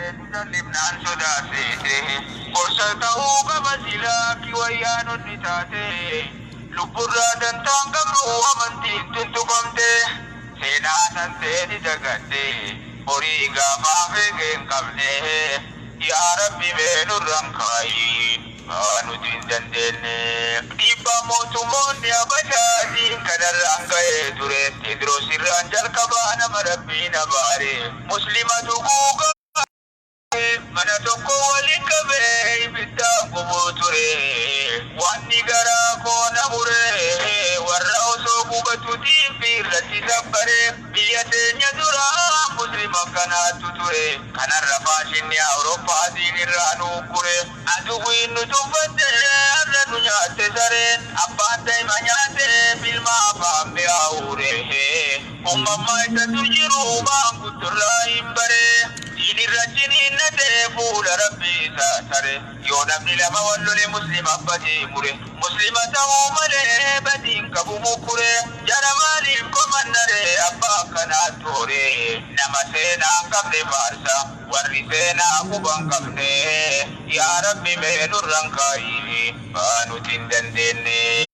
Jal'ifnaan sodaasise gorsa ta'uu qaba silaa akki wayyaanonni taate lubburraa dantaan qabnu amantiin tuntuqamte seenaa san seeni dagatte horii gaafaaf eegee hin qabne yaa rabbi mee nurran kaayi maa nuti hin dandeenne. Dhiibbaa mootummoonni Habashaatiin kanarraan ga'ee ture Teedroos irraan jalqabaa nama rabbiin abaare muslima duguugaa mana tokko waliin qabee ibiddaan gubuu ture. Wanni garaa koo na mure warra osoo gubatutiin fi irratti sabbare biyya teenya dura muslima akkanaattu ture. Kanarra faashinni Awurooppaatiin irraa nu uggure. Aduwwiin nu tuffatte har'a nu nyaatte sareen abbaan daa'ima nyaate bilma afaan mi'aawure. Uumammaa isatu jiru maanguddoorraa hin bare. Diin irra ciniinnate fuula rabbii isaa sare. Yoo namni lama wal lole muslima badii mure. Muslima ta'uu malee badiin qabu mukkure. Jara maaliif komannare abbaa akkanaattu hore. Nama seenaa hin qabne faarsa warri seenaa quba hin qabne. Yaa rabbi mee nurran kaayi maa nuti hin dandeenye.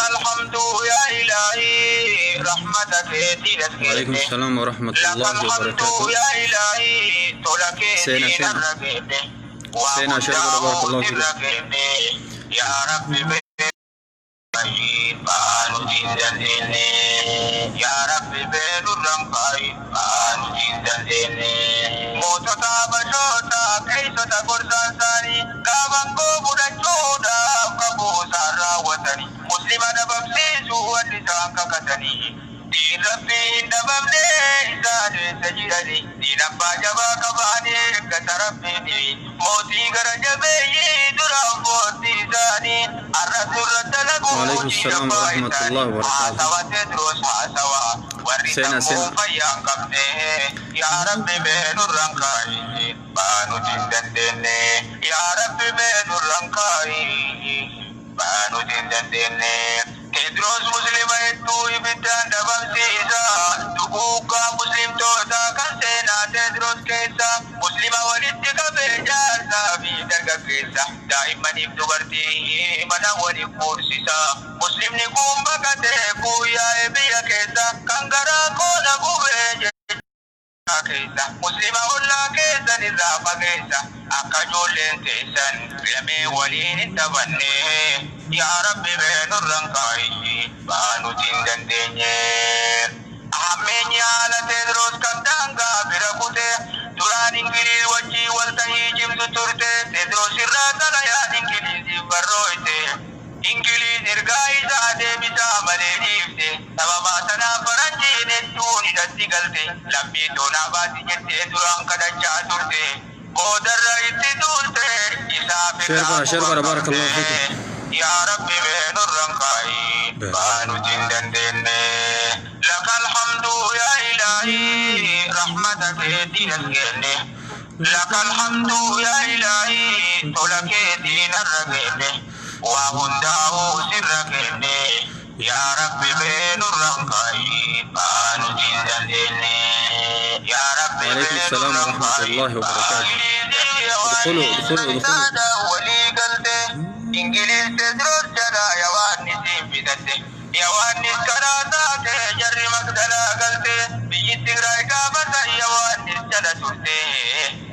Alhamdu yaa ilaahii rahmata keetiin as وعليكم geenne. السلام ورحمة Laka الله alhamdu وبركاته. yaa ilaahii tola سينا keetiin سينا har'a geenne. Waa سينا شير قد بارك hundaa'uu الله فيكم. sirra keenne. Yaa rabbi mee nuti hin dandeenye. Yaa rabbi mee nurran kaayi maa nuti hin dandeenye. Mootota Habashoota keeysota gorsaan isaanii gaafa aangoo fudhachuudhaaf kakuu isaan raawwatanii muslima dhabamsiisuu wanni isaan kakatanii. Diin rabbii hin dhabamne isaan eessa jirani diin abbaa jabaa qabaanii eeggata rabbiini mootii gara jabeeyyii duraan foortii isaanii har'a nurra dalaguu وعليكم diin السلام abbaa ورحمة isaanii الله وبركاته. haasawa Teedroos haasawa warri سينا sammuu سينا fayyaa hin qabne yaa rabbi mee nurran kaayi maa nuti hin dandeenye yaa rabbi mee nurran kaayi maa nuti hin dandeenye. Teedroos muslima hedduu ibiddaan dhabamsiisa duguuggaa muslimtoota kan seenaa Teedroos keessa muslima walitti qabee jaarsaa fi dargaggeessa daa'immaniif dubartii mana waliif fuursisa muslimni kun baqatee guyyaa'ee biyya keessa kan garaa koona gubee keessa muslima ollaa keessan irraa fageessa akka ijoolleen teessan lamee waliin hin taphanne yaa rabbi mee nurran kaayi maa nuti hin dandeenye. Hammeenyi haala Teedroos kan daangaa bira kute duraan Ingiliiz wajjii waltahii cimtu turte Teedroos irraa xalayaan Ingiliiziif barrooyte. Ingiliiz ergaa isaa deebisaa malee dhiifte sababa sanaaf faranjiin hedduun hidhatti galte lammii toonaa baati jettee duraan kadhachaa turte boodarra itti duulte isaaf شير irraa قرا شير quban قرا بارك qabne الله فيكم. yaa rabbi mee nurran kaayi maa nuti hin dandeenye. Laka alhamdu yaa ilaahii rahmata keetiin as geenne. Laka alhamdu yaa ilaahii tola keetiin har'a geenne. Waa hundaa'uu sirra kenne. Yaa rabbi mee nurran kaayi maa nuti hin dandeenye. Yaa rabbi وعليكم mee السلام nurran ورحمة kaayi الله وبركاته. ادخلوا ادخلوا ادخلوا. Walii galte Ingiliz Teedroos jala Yohaannisiin bitatte. Yohaannis karaa taate jarri Magdalaa galte biyyi Tigraay gaafatan Yohaannis jala turte.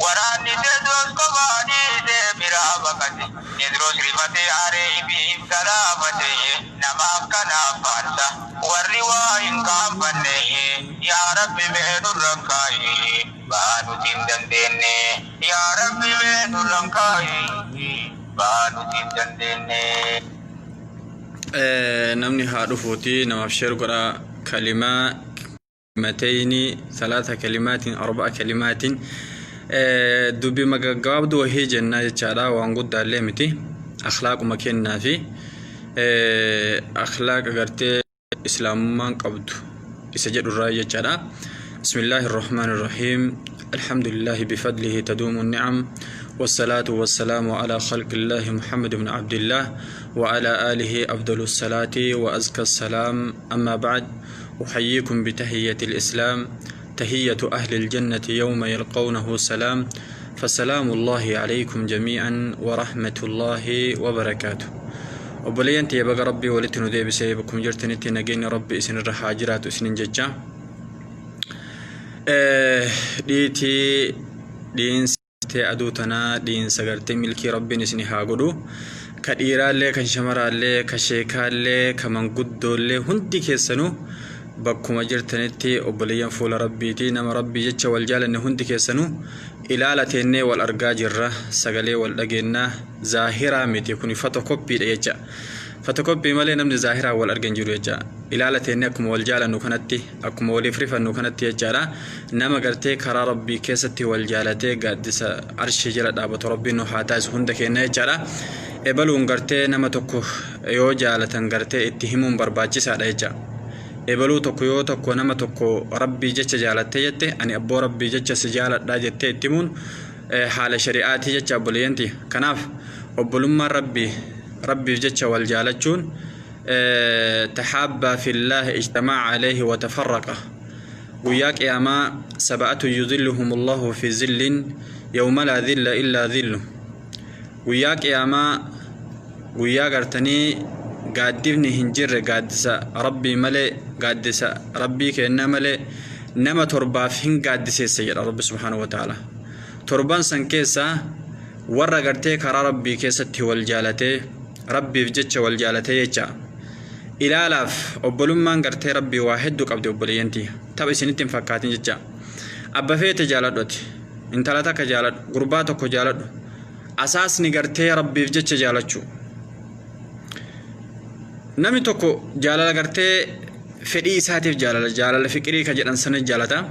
Waraanni Teedroos kophaa dhiisee biraa baqate. Teedroos rifatee aaree ifiif galaafate. Nama akkanaaf faarsa warri waa hin qaanfanne. Yaa rabbi mee nurran kaayi maa nuti hin dandeenye. Yaa rabbi mee nurran kaayi maa nuti hin dandeenye. Namni haa dhufuuti namaaf share godhaa kalimaa كلمتين ثلاث كلمات أربع كلمات dubbii gaggabaabduu wahii jennaa jechaadha waan guddaallee miti akhlaaquma kennaa fi akhlaaqa gartee islaamummaan qabdu isa jedhurraa jechaadha. بسم الله الرحمن الرحيم الحمد لله بفضله تدوم النعم والصلاة والسلام على خلق الله محمد بن عبد الله وعلى آله أفضل الصلاة وأزكى السلام أما بعد أحييكم بتحية الإسلام. تحية أهل الجنة يوم يلقونه سلام فسلام الله عليكم جميعا ورحمة الله وبركاته. Obboleeyyan tiyya, baga Rabbii walitti nu deebisee. Bakkuma jirtanitti nageenyi Rabbi isinirra haa jiraatu isinin jecha. Dhiitii dhiinsitee aduu tanaa dhiinsa gartee milkii Rabbiin isin haa godhu. Ka dhiiraallee, kan shamaraallee, ka sheekaallee, ka manguddoollee, hundi keessanuu bakkuma jirtanitti obboleeyyan fuula Rabbiiti. Nama Rabbii jecha wal jaalanne hundi keessanuu ilaala teennee wal argaa jirra, sagalee wal dhageenna. Zaahiraa miti kun, fotokoppiidha jecha. Fotokoppii malee namni zaahiraa wal argan jiru jecha. Ilaala teennee akkuma wal jaalannu kanatti, akkuma waliif rifannu kanatti jechaadha. Nama gartee karaa Rabbii keessatti wal jaalatee gaaddisa arshii jala dhaabatu Rabbiin nu haa taasisu hunda keenya jechaadha. Ebaluun gartee nama tokko yoo jaalatan gartee itti himuun barbaachisaadha jecha. Ebaluu tokko yoo tokko nama tokko Rabbii jecha jaalattee jette, ani abboo Rabbii jecha si jaaladhaa jettee itti himuun haala shari'aatii jecha, obboleeyyanti. Kanaaf obbolummaan Rabbii, Rabbiif jecha wal jaalachuun, تحابا في الله اجتمع عليه وتفرقا. Guyyaa qiyaamaa سبعة يظلهم الله في ظله يوم لا ظل إلا ظله. Guyyaa qiyaamaa, guyyaa gartanii gaaddifni hin jirre gaaddisa Rabbii malee, gaaddisa Rabbii kennaa malee, nama torbaaf hin gaaddiseessa jedha Rabbi سبحانه وتعالى. Torban san keessaa warra gartee karaa Rabbii keessatti wal jaalatee, Rabbiif jecha wal jaalatee jecha. Ilaalaaf obbolummaan gartee Rabbii waa hedduu qabdi, obboleeyyantii. Tapha isinitti hin fakkaatin jecha. Abba feete jaaladhu, ati intala takka jaaladhu, gurbaa tokko jaaladhu, asaasni gartee Rabbiif jecha jaalachuu. Namni tokko jaalala gartee fedhii isaatiif jaalala, jaalala fiqirii ka jedhan sana jaalata.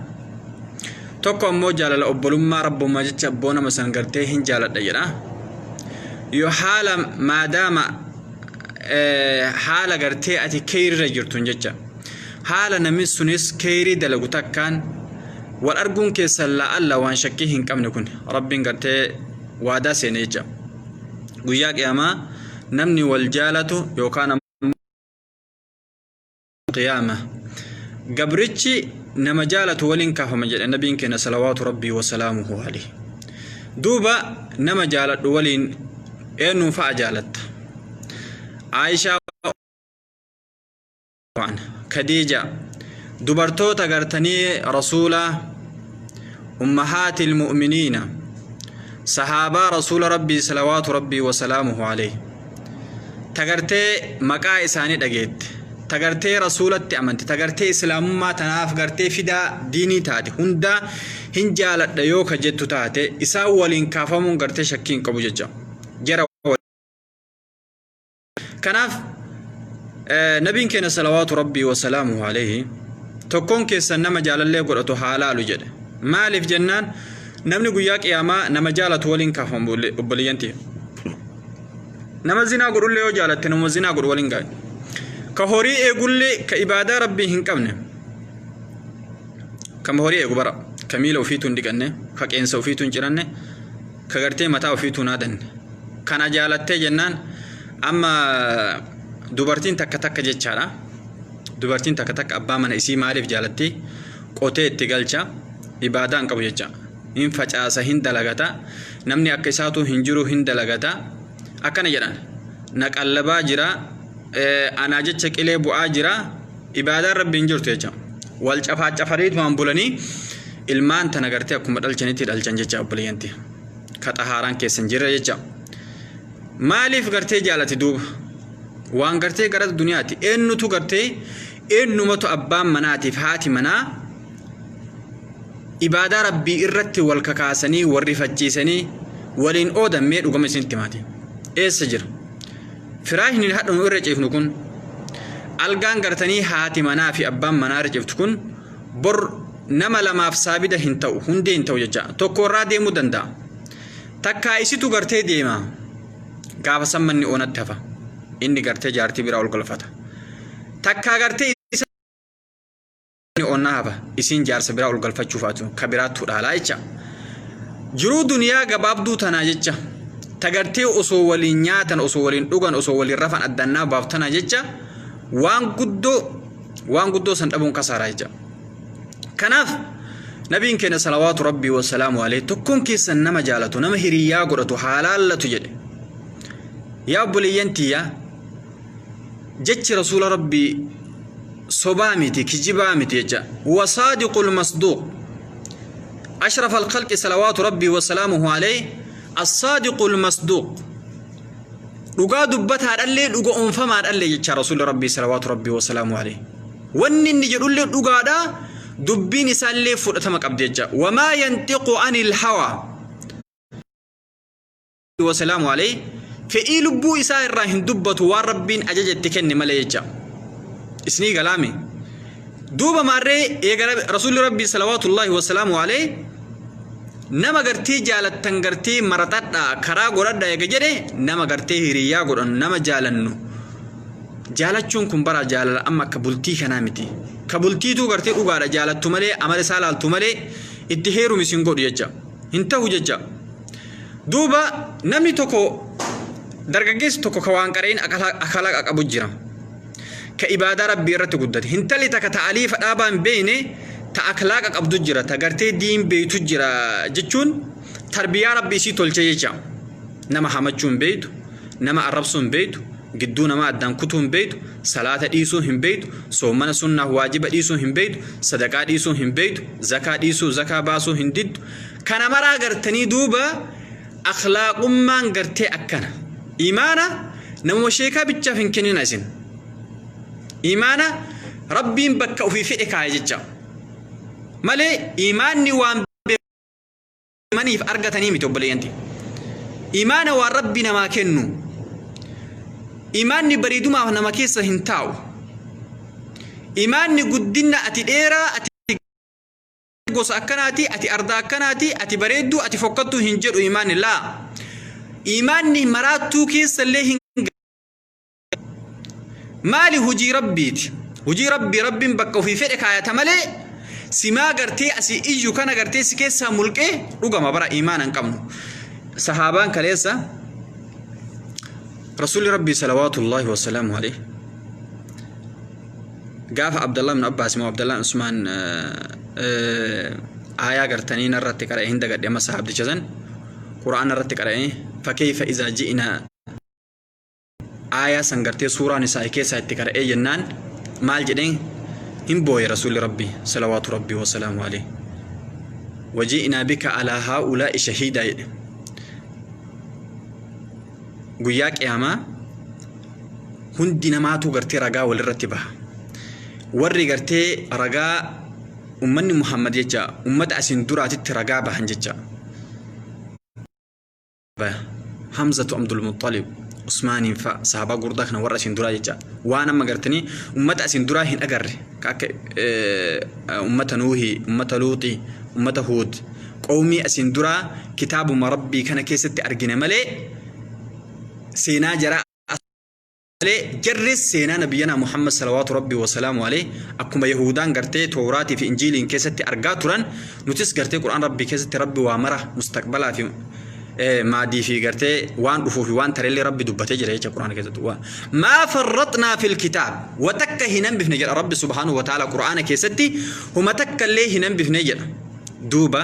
Tokko ammoo jaalala obbolummaa, Rabbummaa jecha abboo nama san gartee hin jaaladha jedha. Yoo haala maadaama haala gartee ati keeyirra jirtun jecha, haala namni sunis keeyrii dalagu takkaan wal arguun keessan la'alla waan shakkii hin qabne. Kun Rabbiin gartee waadaa seene jecha. Guyyaa qiyaamaa namni wal jaalatu yookaan qiyaama gabrichi nama jaalatu waliin kaafama jedhe nabiin keenya صلوات ربي وسلامه عليه. Duuba nama jaaladhu waliin eenyuun fa'a jaalatta? Aayishaa, Khadiija, dubartoota gartanii rasuulaa, أمهات المؤمنين, sahaabaa rasuula Rabbii صلوات ربي وسلامه عليه, tagartee maqaa isaanii dhageette, tagartee rasuulatti amante, tagartee islaamummaa tanaaf gartee fidaa diinii taate hundaa hin jaaladha yoo ka jettu taate, isaan waliin kaafamuun gartee shakkii hin qabu jecha jara. Kanaaf nabiin keenya صلوات ربي وسلامه عليه tokkoon keessan nama jaalallee godhatu haa laalu jedhe. Maaliif jennaan, namni guyyaa qiyaamaa nama jaalatu waliin kaafamu, obboleeyyanti. Nama zinaa godhullee yoo jaalatte, nama zinaa godhu waliin gaa'e. Ka horii eegullee, ka ibaadaa Rabbii hin qabne, kama horii eegu bara, ka miila ofiituu hin dhiqanne, ka qeensa ofiituu hin ciranne, ka gartee mataa ofiituu hin haadanne, kana jaalattee jennaan. Amma dubartiin takka takka jechaadha, dubartiin takka takka abbaa mana isii maaliif jaalatti? Qotee itti galcha, ibaadaa hin qabu jecha, hin facaasa, hin dalagata, namni akka isaatu hin jiru, hin dalagata, akkana jedhan, na qallabaa jira, anaa jecha qilee bu'aa jira, ibaadaan Rabbi hin jirtu jecha. Wal cafaa cafariitumaan bulanii ilmaan tana gartee akkuma dhalchanitti dhalchan jecha, obboleeyyanti, ka xahaaraan keessa hin jirre jecha. Maaliif gartee jaalati? Duuba waan gartee gara duniyaati. Eenyutu gartee, eenyumatu abbaan manaatiif haati manaa ibaadaa Rabbii irratti wal kakaasanii, wal rifachiisanii waliin oodan? Mee dhugama isinitti himaati, eessa jira firaashni hadhunu irra ciifnu kun? Algaan gartanii haati manaa fi abbaan manaa irra ciiftu kun bor nama lamaaf saabida hin ta'u, hundee hin ta'u jecha. Tokko irraa deemuu danda'a, takkaa isitu gartee deema. Gaafa san manni onatti hafa, inni gartee jaartii biraa ol galfata. Takkaa gartee isa onnaa hafa, isiin jaarsa biraa ol galfachuuf atu ka biraattu dhaalaa jecha. Jiruu duniyaa gabaabduu tanaa jecha, tagartee osoo waliin nyaatan, osoo waliin dhugan, osoo waliin rafan addannaa baaftanaa jecha, waan guddoo san dhabuun kasaaraa jecha. Kanaaf Nabiin keenya salawaatu rabbii wasalaamu alayhi tokkoon keessan nama jaalatu, nama hiriyyaa godhatu haa laallatu jedhe. Yaa obboleeyyan tiyya, jechi rasuula rabbii sobaa miti, kijibaa miti jecha. Huwa saadiqul masduuq. Ashraf al-khalqi salawaatu rabbii wasalaamuhu alayhi as-saadiqul masduuq. Dhugaa dubbataadhallee dhuga oonfamaadhallee jecha rasuulli rabbii salawaatu rabbii wasalaamu alayhi. Wanni inni jedhullee dhugaadha, dubbiin isaallee fudhatama qabdi jecha. Wamaa yanxiqu anil hawaa. Wasalaamu alayhi fedhii lubbuu isaa irraa hin dubbatu, waan rabbiin ajaja itti kenne malee jecha. Isinii galaame. Duuba maarree eega rasuulli rabbii salawaatullaahi wasalaamu alayhi nama gartee jaalattan gartee maraxadhaa karaa godhadhaa eega jedhe, nama gartee hiriyyaa godhannu, nama jaalannu jaalachuun kun bara jaalala amma akka bultii kanaa miti. Ka bultiituu gartee dhugaadha jaalattu malee, amala isaa laaltu malee itti heerumi sin godhu jecha. Hin ta'u jecha. Duuba namni tokko, dargaggeessi tokko ka waan qareen akalaqa qabu jira. Ka ibaadaa rabbii irratti guddate. Hintalli takka ta aliifa dhaabaa hin beekne, ta aklaaqa qabdu jira, ta gartee diin beektu jira jechuun tarbiyaa rabbii isii tolche jecha. Nama hamachuu hin beektu, nama arrabsuu hin beektu, gidduu namaa addaan kutuu hin beektu, salaata dhiisuu hin beektu, soomana sunnaaf waajiba dhiisuu hin beektu, sadaqaa dhiisuu hin beektu, zakaa dhiisuu, zakaa baasuu hin diddu. Kana maraa gartanii duuba akhlaaqummaan gartee akkana. Imaana namuma sheekaa bichaaf hin kennina isin. Imaana rabbiin bakka ofii fedhe kaaya jecha. Malee imaanni waan beekamaniif argatanii miti obboleeyyanti. Imaana waan rabbi namaa kennu. Imaanni bareedumaaf nama keessa hin taa'u. Imaanni guddina ati dheeraa, ati gosa akkanaati, ati ardaa akkanaati, ati bareedduu, ati fokkattuu hin jedhu imaanni laa. Imaanni maraattuu keessa illee hin maali, hojii rabbiiti. Hojii rabbii rabbiin bakka ofii fedhe kaayata malee simaa gartee asii iyyu kana gartee si keessaa mulqee dhugama bara imaana hin qabnu. Sahaabaan kaleessa rasuulli rabbii salawaatullaahi wasalaamu alayhi gaafa Abdallah ibn Abbaas moo Abdallah Usmaan aayaa gartanii narratti qara'e, hin dagadhe amma, sahaabdicha san Qur'aana irratti qara'e, fakkeeyfa izaa ji'ina aayaa san gartee suuraan isaa keessaa itti qara'ee jennaan maal jedheen? Hin booye rasuulli rabbii salawaatu rabbii wasalaamu alayhi. Waji'inaa bika alaa haa'ulaa'i shahiidaa jedhe. Guyyaa qiyaamaa hundi namaatu gartee ragaa walirratti baha. Warri gartee ragaa ummanni Muhammad jecha ummata asiin duraatitti ragaa bahan jecha. Hamzatu Abdul Muttalib, Usmaaniin fa'a, sahabaa gurguddaa kana warra asiin duraa jecha waan amma gartanii ummata asiin duraa hin agarre ka akka ummata Nuuhii, ummata Luuxii, ummata Huud, qawmii asiin duraa kitaabuma rabbii kana keessatti argine malee seenaa jaraa malee, jarris seenaa nabiyyanaa Muhammad salawaatu rabbii wasalaamu alayhi akkuma Yahudaan gartee Tooraatii fi Injiiliin keessatti argaa turan, nutis gartee Qur'aan rabbii keessatti rabbi waa mara mustaqbalaa fi maadii fi gartee waan dhufuu fi waan tareellee rabbi dubbatee jira jecha Qur'aana keessatti. Maa farraxnaa fil kitaab, wa takka hin hambifne jedha rabbi subhaanahu wa ta'ala Qur'aana keessatti, huma takka illee hin hambifne jedha. Duuba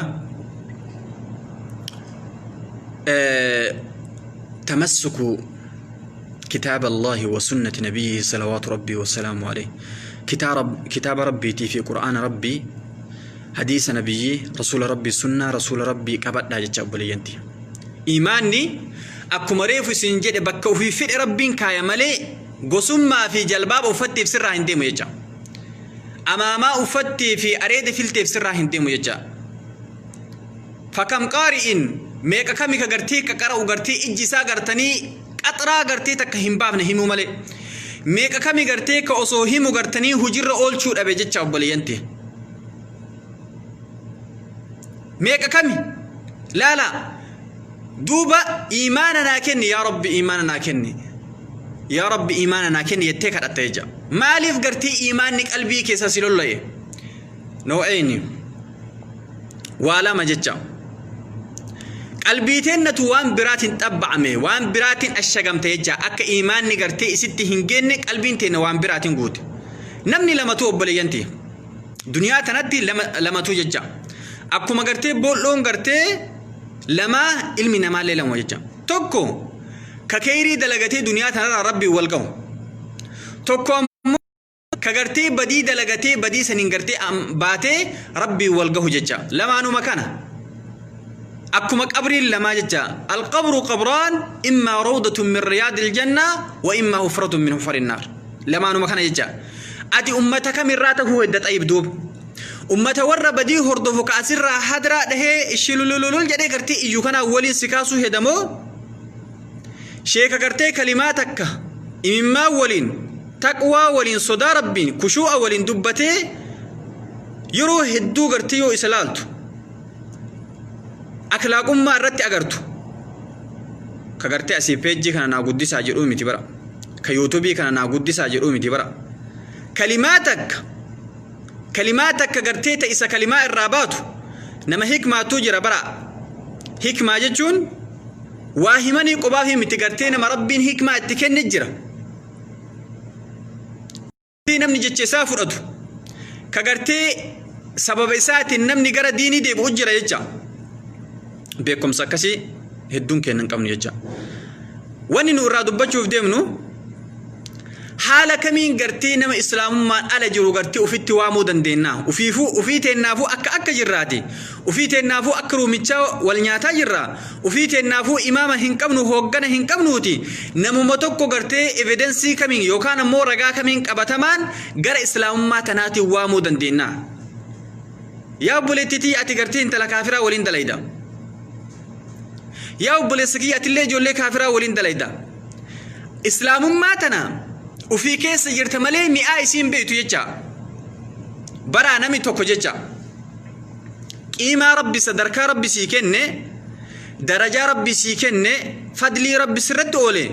tamassuku kitaaba Allahi wa sunnati nabiyyihi salawaatu rabbii wa salaamu alayhi, kitaaba rabbiitii fi Qur'aana rabbii, hadiisa nabiyyii rasuula rabbii, sunnaa rasuula rabbii qabadhaa jecha obboleeyyanti. Imaanni akkuma reefu isin jedhe bakka ofii fedhe rabbiin kaaya malee gosummaa fi jalbaaba uffatteef sirraa hin deemu jecha. Amaamaa uffattee fi areeda filteef sirraa hin deemu jecha. Fakam qaari'in, meeqa kami ka gartee ka qara'u gartee ijji isaa gartanii qaxraa gartee takka hin baafne himuu malee. Meeqa kami gartee ka osoo himu gartanii hujirra oolchuu dhabe jecha obboleeyyanti. Meeqa kami laala. Duuba imaana naa kenni yaa rabbi, imaana naa kenni yaa rabbi, imaana naa kenni jettee kadhatta jecha. Maaliif gartee imaanni qalbii keessa si lolla'e? Noo'eeni waa lama jecha. Qalbii teennatu waan biraatiin xabba'ame, waan biraatiin ashagamte jecha, akka imaanni gartee isitti hin geenne qalbiin teenna waan biraatiin guute. Namni lamatu obboleeyyanti. Duniyaa tanatti lamatu jecha. Akkuma gartee bool'oon gartee lamaa ilmi namaallee lama jecha. Tokko ka keeyrii dalagatee duniyaa tanarraa Rabbiin wal gahu. Tokko ammoo ka gartee badii dalagatee badii saniin gartee baatee Rabbiin wal gahu jecha. Lamaanuma kana. Akkuma qabriin lamaa jecha. Alqabru qabraan immaa rawdatun min riyaadil janna wa immaa hufratun min hufarin naar. Lamaanuma kana jecha. Ati ummata kamirraa tahuu hedda xayyib duuba. Ummata warra badii hordofu ka asirraa hadraa dhahee ishilulululul jedhee gartee iyyu kanaa waliin si kaasuu hedamoo sheeka gartee kalimaa takka imimmaan waliin taqwaa waliin sodaa Rabbiin kushuu'a waliin dubbatee yeroo hedduu gartee yoo isa laaltu akhlaaqummaa irratti agartu ka gartee asii peejjii kana naa guddisaa jedhuu miti bara ka yuutuubii kana naa guddisaa jedhuu miti bara kalimaa takka kalimaa takka gartee ta isa kalimaa irraa baatu nama hikmaatu jira bara. Hikmaa jechuun waa himanii qobaaf miti, gartee nama Rabbiin hikmaa itti kenne jira. Namni jecha isaa fudhatu ka gartee sababa isaatiin namni gara diinii deebi'u jira jecha. Beekumsa akkasii hedduun keenya hin qabnu jecha. Wanni nu irraa dubbachuuf deemnu haala kamiin gartee nama islaamummaan ala jiru gartee ofitti waamuu dandeenya? Ufiifuu ufii teennaafuu akka akka jirraati. Ufii teennaafuu akka ruumichaa wal nyaataa jirra. Ufii teennaafuu imaama hin qabnu, hooggana hin qabnuuti. Namuma tokko gartee evidensii kamiin yookaan ammoo ragaa kamiin qabatamaan gara islaamummaa tanaatiin waamuu dandeenya? Yaa obboleettiitii, ati gartee intala kaafiraa waliin dalayda. Yaa obboleessa kiyya, atillee ijoollee kaafiraa waliin dalayda. Islaamummaa tana ufii keessa jirta malee mi'aa isiin beektu jecha. Baraa namni tokko jecha. Qiimaa Rabbi, sadarkaa Rabbi sii kenne, darajaa Rabbi sii kenne, fadlii Rabbi sirratti oole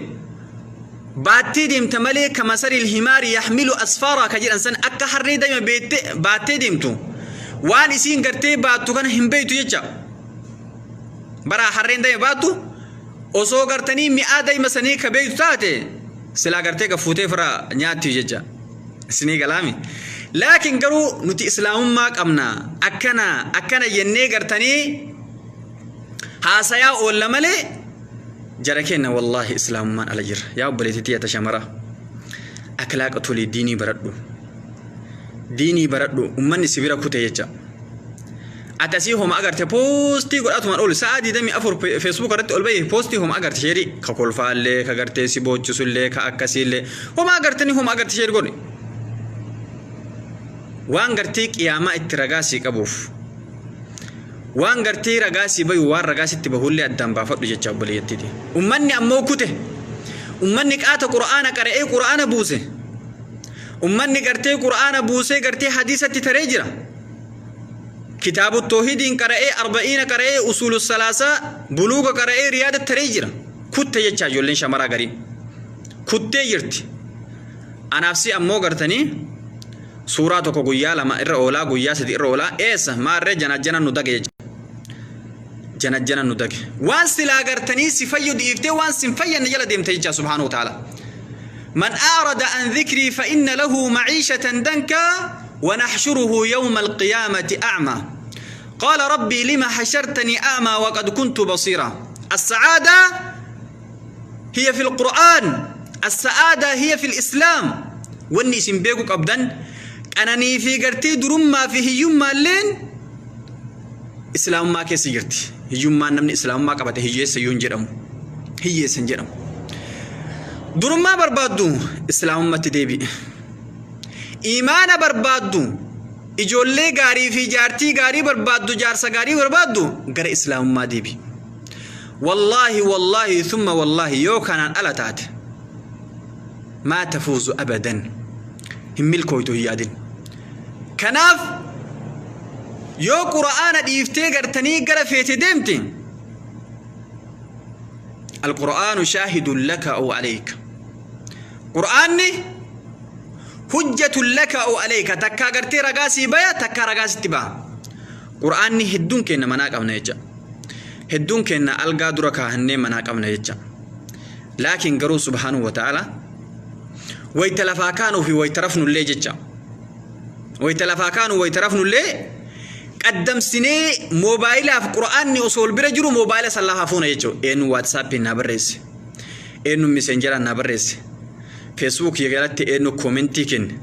baattee deemta malee كمثل الحمار يحمل أسفارا ka jedhan san, akka harree daa'ima baattee deemtu waan isiin gartee baattu kana hin beektu jecha. Baraa harreen daa'ima baattu osoo gartanii mi'aa daa'ima sanii ka beektu taate silaa gartee gafuutee ofirraa nyaatti jecha. Isinii galaami? Laakiin garuu nuti islaamummaa qabna, akkana akkana jennee gartanii haasayaa oolla malee, jara kenna, wallaahi islaamummaan ala jirra. Yaa obboleettii ata shamara, aklaaqa tolii, diinii baradhu, diinii baradhu. Ummanni si bira kute jecha. Ati asii homa agarte poostii godhatumaan ol sa'a 24 Facebook irratti ol bahee poostii homa agarte share ka kolfaallee, ka gartee si boochisullee, ka akkasiillee, homa agartanii homa agarte share godhi. Waan gartee qiyaamaa itti ragaa sii qabuuf, waan gartee ragaa sii bayu, waan ragaa sitti bahullee addaan baafadhu jecha obboleeyyattiiti. Ummanni ammoo kute. Ummanni qaata Qura'aana qara'ee Qura'aana buuse. Ummanni gartee Qura'aana buusee gartee hadiisatti taree jira. Kitaabu toohidiin qara'ee, arba'iina qara'ee, usuulu salaasaa, buluuga qara'ee, riyaada taree jira. Kutte jecha ijoolleen shamaraa gariin. Kuttee jirti. Anaaf si ammoo gartanii suuraa tokko guyyaa 2 irra oolaa, guyyaa 3 irra oolaa, eessa maarree janajjana nu dage jecha. Janajjana nu dage. Waan silaa gartanii si fayyadu dhiiftee waan sin fayyadne jala deemte jecha. Subhaanahu wa ta'ala. من أعرض عن ذكري فإن له معيشة ضنكا ونحشره يوم القيامة أعمى قال ربي لم حشرتني أعمى وقد كنت بصيرا. السعادة هي في القرآن، السعادة هي في الإسلام. Wanni isin beekuu qabdan, qananii fi gartee durummaa fi hiyyummaalleen islaamummaa keessa jirti. Hiyyummaan, namni islaamummaa qabate hiyyeessa iyyuu hin jedhamu. Hiyyeessa hin jedhamu. Durummaa barbaaddu, islaamummatti deebi'i. Imaana barbaaddu, ijoollee gaarii fi jaartii gaarii barbaaddu, jaarsa gaarii barbaaddu, gara islaamummaa deebi'i. Wallaahi, wallaahi, thumma wallaahi, yoo kanaan ala taate ما تفوز أبدا, hin milkooytu, hin yaadin. Kanaaf yoo Qura'aana dhiiftee gartanii gara feete deemte, القرآن شاهد لك أو عليك. Qur'aanni حجة لك أو عليك. Takkaa gartee ragaa sii baya, takkaa ragaa sitti baha. Qur'aanni hedduun keenya manaa qabna jecha. Hedduun keenya algaa dura kaahannee manaa qabna jecha. Laakiin garuu subhaanahu wa ta'ala wayta lafaa kaanuu fi wayta rafnullee jecha. Wayta lafaa kaanuu, wayta rafnullee. Qaddamsinee moobaayilaaf qura'aanni osoo ol bira jiru moobaayila san lafaa fuuna jechuudha. Eenyu WhatsAppiin naa barreesse? Eenyu Messengeraan naa barreesse? Facebook jalatti eenyu koomentii kenne?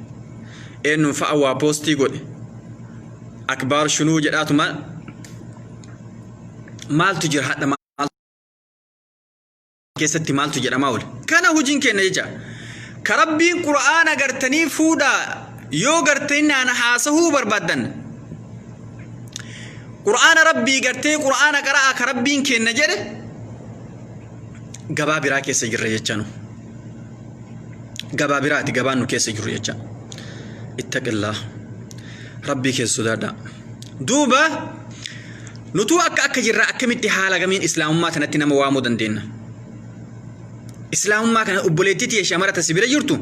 Eenyu fa'a waa poostii godhe? Akbaar shunuu jedhaatuma maaltu jira hadha maal keessatti maaltu jedhamaa oole? Kana hojiin kenna jecha. Ka Rabbiin qura'aana gartanii fuudhaa yoo gartanii naan haasahuu barbaaddan qura'aana Rabbii gartee qura'aana qara'aa ka Rabbiin kenna jedhe gabaa biraa keessa jirra jecha nu. Gabaa biraati gabaan nu keessa jirru jecha. Ittaqillaa. Rabbii keessa sodaadhaa. Duuba nutuu akka akka jirra akkamitti haala kamiin islaamummaa kanatti nama waamuu dandeenya? Islaamummaa kana obboleettii tiyya shamara ta si bira jirtu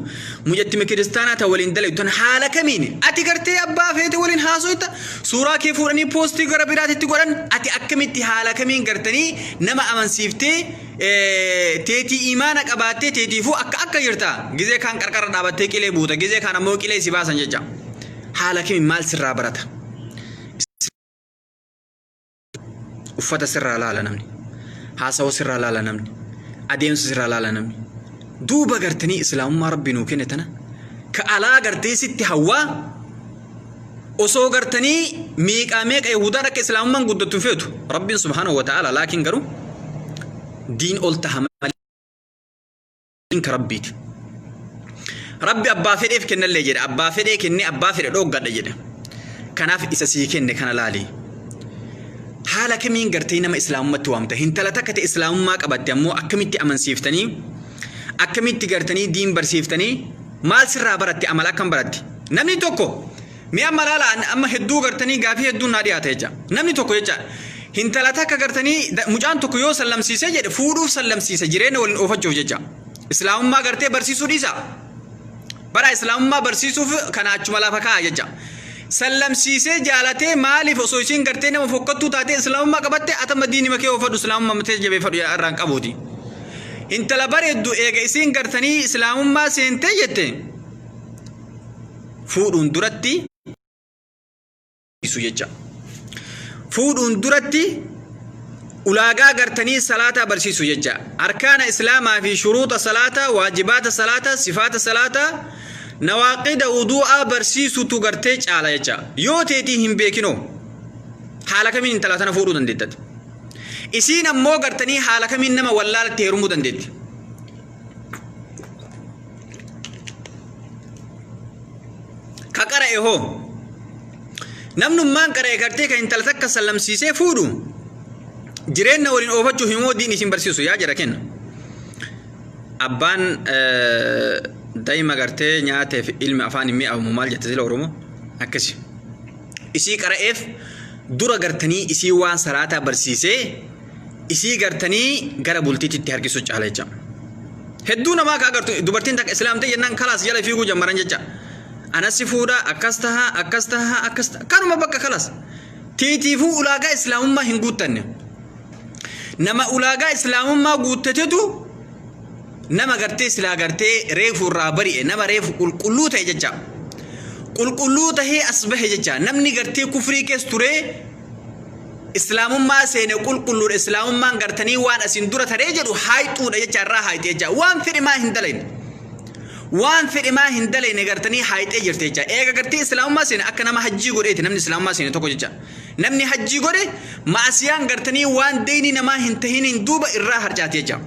mucattima kiristaanaa ta waliin dalaytu tan haala kamiin ati gartee abbaa feete waliin haasoyta suuraa kee fuudhanii poostii gara biraatitti godhan ati akkamitti haala kamiin gartanii nama amansiiftee teetii imaana qabaattee teetiifuu akka akka jirta gizee kaan qarqara dhaabattee qilee buuta gizee kaan ammoo qilee si baasan jecha haala kamiin maal sirraa barata? Uffata sirraa laala namni. Haasawa sirraa laala namni. Adeemsa sirraa laala namni. Duuba gartanii islaamummaa Rabbi nuu kenne tana ka alaa gartee sitti hawwaa osoo gartanii meeqaa meeqa Yahudaan akka islaamummaan guddattu hin feetu. Rabbiin subhaanahu wa ta'ala laakiin garuu diin ol taha malee diin ka Rabbiiti. Rabbi abbaa fedheef kennallee jedhe abbaa fedhee kennee abbaa fedhe dhooggadha jedhe. Kanaaf isa sii kenne kana laali. Haala kamiin gartee nama islaamummaatti waamta? Hintala takka ta'e islaamummaa qabatte ammoo akkamitti amansiiftanii? Akkamitti gartanii diin barsiiftanii? Maal sirraa baratte? Amala akkam baratti? Namni tokko mee amma laala amma hedduu gartanii gaafii hedduun naa dhiyaata jecha. Namni tokko jecha hintala takka gartanii mucaan tokko yoo sallamsiisee jedhe fuudhuuf sallamsiisa jireenya waliin oofachuuf jecha. Islaamummaa gartee barsiisuu dhiisa. Bara islaamummaa barsiisuuf kana achuma lafa kaa'a jecha. Sallamsiisee jaalatee maaliif osoo isiin gartee nama fokkattuu taatee islaamummaa qabatte atama diinima kee oofadhu islaamummaa matee jabeeffadhu irraan qabuuti. Intala bareeddu eega isiin gartanii islaamummaa seentee jette fuudhuun duratti isu jecha. Fuudhuun duratti ulaagaa gartanii salaataa barsiisu jecha. Arkaana islaamaa fi shuruuxa salaataa, waajibaata salaataa, sifaata salaataa, nawaaqida wuduu'aa barsiisutu gartee caala jecha. Yoo teetii hin beekinoo haala kamiin intala tana fuudhuu dandeettati? Isiin ammoo gartanii haala kamiin nama wallaalatti heerumuu dandeetti? Ka qara'e hoo? Namnummaan qara'e gartee kan intala takka sallamsiisee fuudhu jireenna waliin oofachuuf immoo diin isin barsiisu yaa jara kenna. Abbaan daa'ima gartee nyaateef ilmi afaan hin mi'aawu maal jette sila Oromoo akkasi. Isii qara'eef dura gartanii isii waan salaataa barsiisee isii gartanii gara bultiitti harkisuu caala jecha. Hedduu namaa ka agartu dubartiin takka islaam ta'e jennaan kalaas jala fiiguu jammaran jecha. Anas si fuudha akkas taha akkas taha akkas taha kanuma bakka kalaas. Tiitiifuu ulaagaa islaamummaa hin guuttanne. Nama ulaagaa islaamummaa guuttatetu nama gartee silaa gartee reefu irraa bari'e nama reefu qulqulluu ta'e jecha. Qulqulluu tahee as bahe jecha namni gartee kufrii keessa turee Islaamummaa seene qulqulluudha islaamummaan gartanii waan asin dura taree jedhu haayxuudha jecha irraa haayxe jecha waan fedhe maa hin dalayne waan fedhe maa hin dalayne gartanii haayxee jirte jecha eega gartee islaamummaa seene akka nama hajjii godheeti namni islaamummaa seene tokko jecha namni hajjii godhe ma'asiyaan gartanii waan deyni namaa hin tahiniin duuba irraa harcaati jecha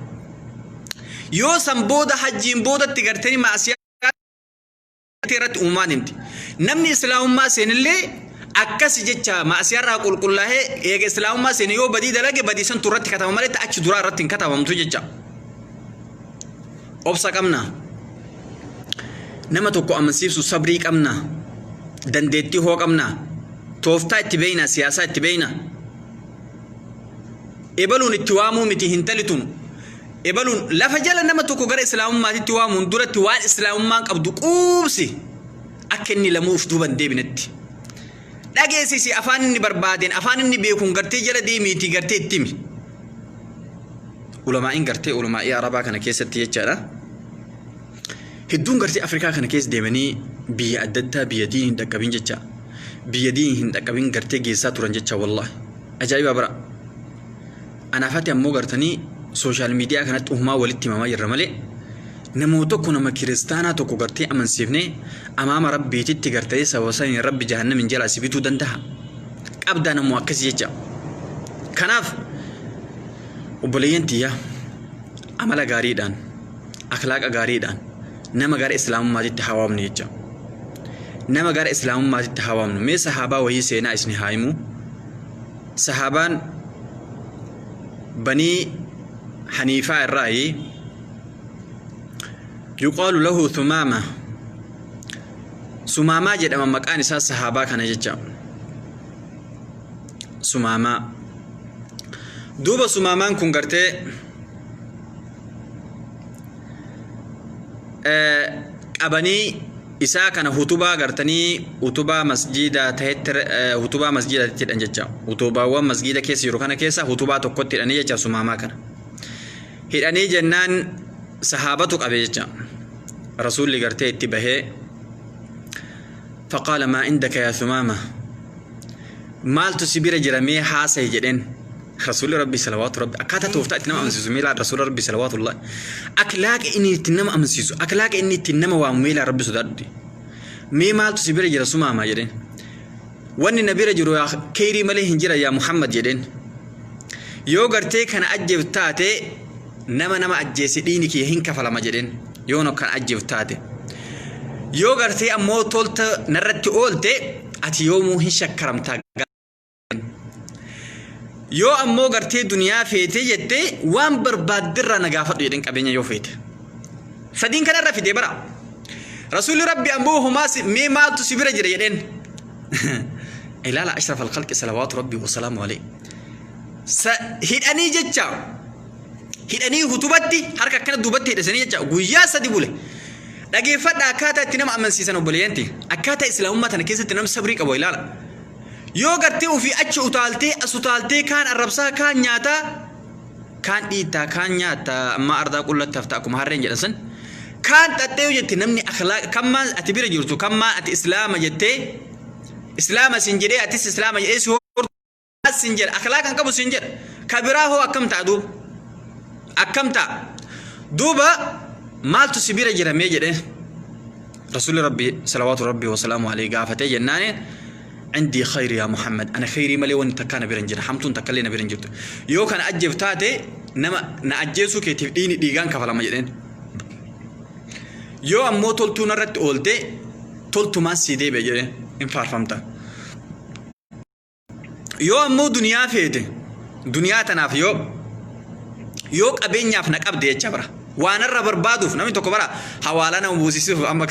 yoo san booda hajjiin boodatti gartanii ma'asiyaa irratti uumamaa deemti. Namni islaamummaa seenillee akkasi jecha maasiyaarraa qulqullaa'ee eega islaamummaa seene yoo badii dalage badii santu irratti kataba malee achi duraa irratti hin katabamtu jecha. Obsa qabna. Nama tokko amansiisu sabrii qabna. Dandeettii hoo qabna. Tooftaa itti beeyna siyaasaa itti beeyna. Ebaluun itti waamuu miti hintali tun. Ebaluun lafa jala nama tokko gara islaamummaatitti waamuun duratti waan islaamummaan qabdu quubsi akka inni lamuu of duuba hin deebinetti. Dhageessisi afaan inni barbaadeen afaan inni beekuun gartee jala deemiitii gartee itti himi. Ulamaa'iin gartee ulamaa'ii Arabaa kana keessatti jechaadha. Hedduun gartee Afrikaa kana keessa deemanii biyya adda addaa biyya diin hin dhaqqabin jecha. Biyya diin hin dhaqqabin gartee geessaa turan jecha wallaahi. Ajaa'iba bara. Anaafati ammoo gartanii social media kanatti uhumaa walitti himamaa jirra malee namoo tokko nama kiristaanaa tokko gartee amansiifnee amaama rabbiititti gartee sababa saniin rabbi jahannamin jalaa si bituu danda'a. Qabdaa namoo akkasii jecha. Kanaaf obboleeyyan tiyya amala gaariidhaan akhlaaqa gaariidhaan nama gara islaamummaatitti haa waamnu jecha. Nama gara islaamummaatitti haa waamnu. Mee sahaabaa wayii seenaa isni haa himu. Sahaabaan banii Haniifaa irraayi yuqaalu lahu Thumaama Sumaamaa jedhama maqaan isaa sahaabaa kana jecha. Sumaamaa. Duuba Sumaamaan kun gartee qabanii isaa kana hutubaa gartanii utubaa masjiida tahetti hutubaa masjiidaatti hidhan jecha utubaawwan masjiida keessa jiru kana keessa hutubaa tokkotti hidhanii jecha sumaamaa kana hidhanii jennaan sahaabatu qabe jecha rasuulli gartee itti bahee faqaala maa indaka yaa sumaama maaltu si bira jira mee haasayi jedheen Rasuulli Rabbii salawaatu Rabbi akkaataa tooftaa itti nama amansiisu meelaa Rasuula Rabbii salawaatullah aklaaqa inni ittiin nama amansiisu aklaaqa inni ittiin nama waamu meelaa Rabbi sodaadhuti mee maaltu si bira jira sumaamaa jedheen wanni na bira jiru yaa keyrii malee hin jira yaa Muhammad jedheen yoo gartee kana ajjeef taate nama nama ajjeese dhiini kiyya hin kafalama jedheen yoo kana ajjeef taate yoo gartee ammoo tolta narratti oolte ati yoomuu hin shakkaramtaa Yoo ammoo gartee duniyaa feetee jette waan barbaadderraa na gaafadhu jedheen qabeenya yoo feete. Sadiin kanarra fidee bara. Rasuulli Rabbi ammoo homaa mee maaltu si bira jira jedheen. Ilaala ashraf alkhalqi salawaatu Rabbi wasalaamu alayhi. Hidhanii jecha hidhanii hutubatti harka akkana duubatti hidhasanii jecha guyyaa sadi bule. Dhageeffadha akkaataa itti nama amansiisan obboleeyyanti. Akkaataa islaamummaa tana keessatti nama sabrii qabu ilaala. Yoo gartee ofii achi utaaltee as utaaltee kaan arrabsaa kaan nyaataa kaan dhiittaa kaan nyaattaa ammaa ardaa qullatti hafta akkuma harreen jedhan san kaan xaxxee yoo jette namni akhlaaq kan maan ati bira jirtu kan maan ati islaama jettee islaama sin jedhee atis islaama jedhee si hordofaa sin jedha akhlaaq kan qabu sin jedha ka biraa hoo akkam ta'a duuba akkam ta'a duuba maaltu si bira jira mee jedhee Rasuulli Rabbii salawaatu Rabbii wasalaamu alayhi gaafatee jennaani indii khayri yaa Muhammad ana khayrii malee wanni takkaa na bira hin jira hamtuun takka illee na bira hin jirtu yoo kana ajjeef taate nama na ajjeesuu keetiif dhiini dhiigaan kafalama jedheen yoo ammoo toltuu narratti oolte toltumaan sii deebi'a jedheen hin faarfamta. Yoo ammoo duniyaa feete duniyaa tanaaf yoo yoo qabeenyaaf na qabde jecha bara waan irra barbaaduuf namni tokko bara hawaala nama buusisuuf amma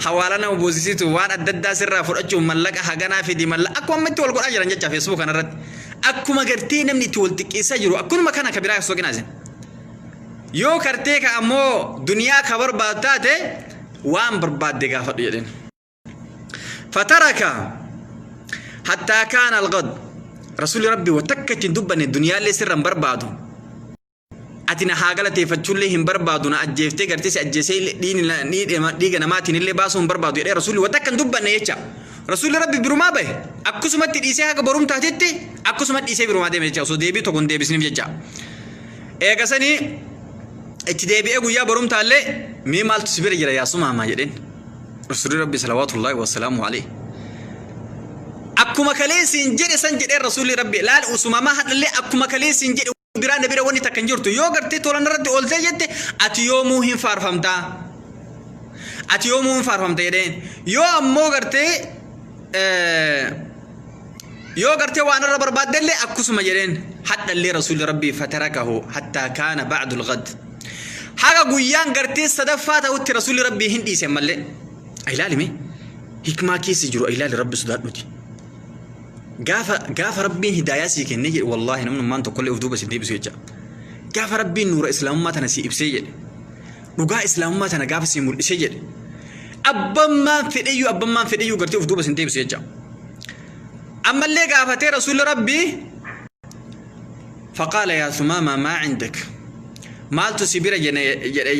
hawaala nama buusisitu waan adda addaa sirraa fudhachuuf mallaqa haganaa fidi mallaqa akkuma amma itti wal godhaa jiran jecha feesbuuk kanarratti akkuma gartee namni itti wal xiqqeessaa jiru akkunuma kana ka biraa soqinaa isin yoo kartee ka ammoo duniyaa ka barbaadu taate waan barbaadde gaafadhu jedheen. Fataraka hattaa kaana algad rasuulli rabbi wa takka ittiin dubbanne duniyaallee sirra hin barbaadu ati na haa galateeffachuullee hin barbaadu na ajjeeftee gartee si ajjeesee dhiiga namaatiin illee baasuu hin barbaadu jedhee rasuulli wa takka hin dubbanne jecha rasuulli rabbi birumaa bahe akkusumatti dhiisee haga borum taatetti akkusumatti dhiisee birumaa deeme jecha osoo deebii tokko hin deebisniif jecha eegasanii itti deebi'ee guyyaa borumtaallee mee maaltu si bira jira yaa sumaamaa jedheen Rasuulli Rabbi salawaatullaahi wasalaamu alayhi. Akkuma kaleessiin jedhe san jedhee Rasuulli Rabbi laal usumamaa hadhallee akkuma kaleessiin jedhe biraa na bira wanni takka hin jirtu yoo gartee tola narratti ooltee jette ati yoomuu hin faarfamtaa. Ati yoomuu hin faarfamta jedheen yoo ammoo gartee yoo gartee waan irra barbaaddellee akkusuma jedheen hadhallee Rasuulli Rabbi fatarakahu hattaa kaana ba'dul ghad. Haga guyyaan gartee sadaffaa ta'utti rasuulli rabbii hin dhiise ammallee. Ilaali mee hikmaa keessa jiru ilaali rabbi sodaadhuti. Gaafa gaafa rabbiin hidaayaa sii kennee jedhe wallaahi namnummaan tokkollee of duuba si deebisu jecha. Gaafa rabbiin nuura islaamummaa tana sii ibsee jedhe. Dhugaa islaamummaa tana gaafa sii mul'isee jedhe. Abbammaan fedheyyuu abbammaan fedheyyuu gartee of duuba sin deebisu jecha. Ammallee gaafatee rasuulli rabbii Faqaala yaa Sumaama maa cindak maaltu si bira jedhe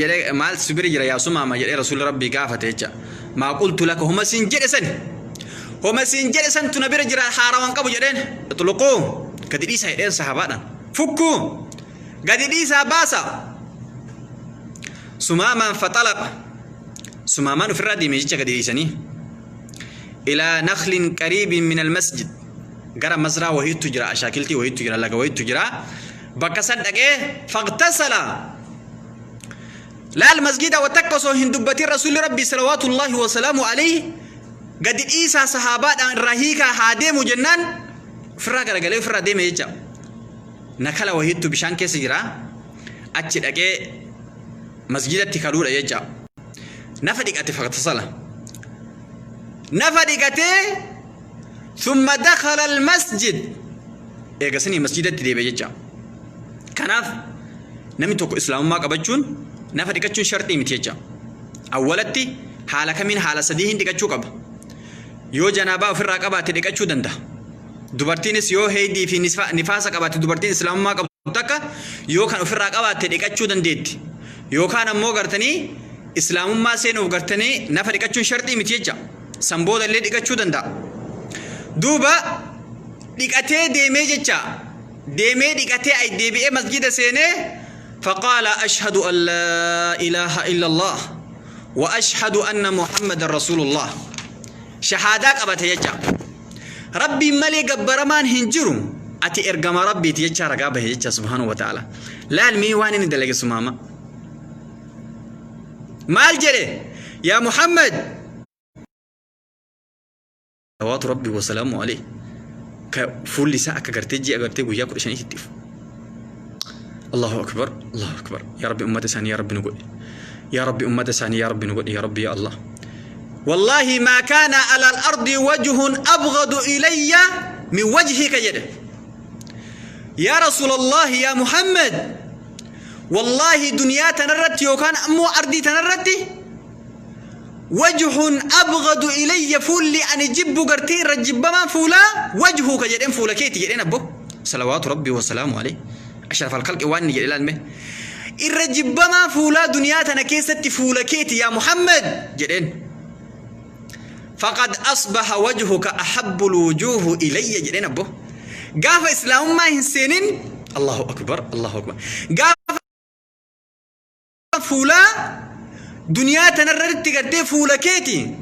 jedhe maaltu si bira jira yaa Sumaama jedhee rasuulli Rabbii gaafate jecha maa qultu laka homa siin jedhe sani Homa siin jedhe santu na bira jira, haarawan qabu jedheen. Ixluquu, gadi dhiisaa jedheen sahabaadhaan. Fukkuu, gadi dhiisaa baasa. Sumaamaan faxalaqa. Sumaamaan ofirraa deeme jecha gadi dhiisanii. Ilaa naklin qariibin min almasjid. Gara mazraa wahiitu jira, ashaakiltii wahiitu jira, laga wahiitu jira. Bakka san dhaqee faqtasala. Laal, masgida wa takka osoo hin dubbatin Rasuulli Rabbii salawaatullaahi wasalaamu alayhi gadi dhiisaa sahaabaadhaan irraa hiikaa haa deemu jennaan ofirraa garagalee ofirraa deeme jecha. Nakala wahiittu bishaan keessa jira. Achi dhaqee masgidatti kaluudha jecha. Nafa dhiqate, faqtasala. Nafa dhiqatee thumma dakhala almasjid. Eegasanii masjidatti deebi'e jecha. Kanaaf namni tokko islaamummaa qabachuun nafa dhiqachuun sharxii miti jecha. Awwalatti haala kamiin, haala sadii hin dhiqachuu qaba. Yoo janaabaa ofirraa qabaate dhiqachuu danda'a. Dubartiinis yoo heeydii fi nifaasa qabaatte, dubartiin islaamummaa qabdu takka yoo kan ofirraa qabaatte dhiqachuu dandeetti. Yookaan ammoo gartanii islaamummaa seenuuf gartanii nafa dhiqachuun sharxii miti jecha. San booda illee dhiqachuu danda'a. Duuba dhiqatee deemee jecha, deemee dhiqatee ay deebi'ee masjida seenee faqaala ashhadu an laa ilaaha illa Allah wa ashhadu anna Muhammadan rasuulullah. Shahaadaa qabate jecha. Rabbiin malee gabbaramaan hin jiru, ati ergama Rabbiiti jecha ragaa bahe jecha, subhaanahu wa ta'ala. Laal mee waan inni dalage. Sumaama maal jedhe? Yaa Muhammad, salawaatu Rabbi wasalaamu alayhi, ka fuulli isaa akka gartee ji'a gartee guyyaa 15tti ifu. Allahu akbar, Allahu akbar. Yaa Rabbi, ummata isaanii yaa Rabbi nu godhi. Yaa Rabbi, ummata isaanii yaa Rabbi nu godhi, yaa Rabbi, yaa Allah. Wallahi ma kaana ala al-ardi wajhun abghadu ilayya min wajhika jedhe. Yaa Rasuulallahi, yaa Muhammad, wallahi duniyaa tanarratti yookaan ammoo ardii tanarratti wajhun abghadu ilayya, fuulli ani jibbu gartee irra jibbamaan fuulaa wajhuka jedheen, fuula keeti jedheen abbo, salawaatu Rabbi wasalaamu alayhi, ashraf alkhalqi. Waan inni jedhe ilaalme. Irra jibbamaa fuulaa duniyaa tana keessatti fuula keeti yaa Muhammad jedheen. Faqad asbaha wajhuka ahabbu alwujuhu ilayya jedheen abbo. Gaafa islaamummaa hin seenin, Allahu akbar, Allahu akbar, gaafa fuulaa duniyaa tanarratti gartee fuula keeti,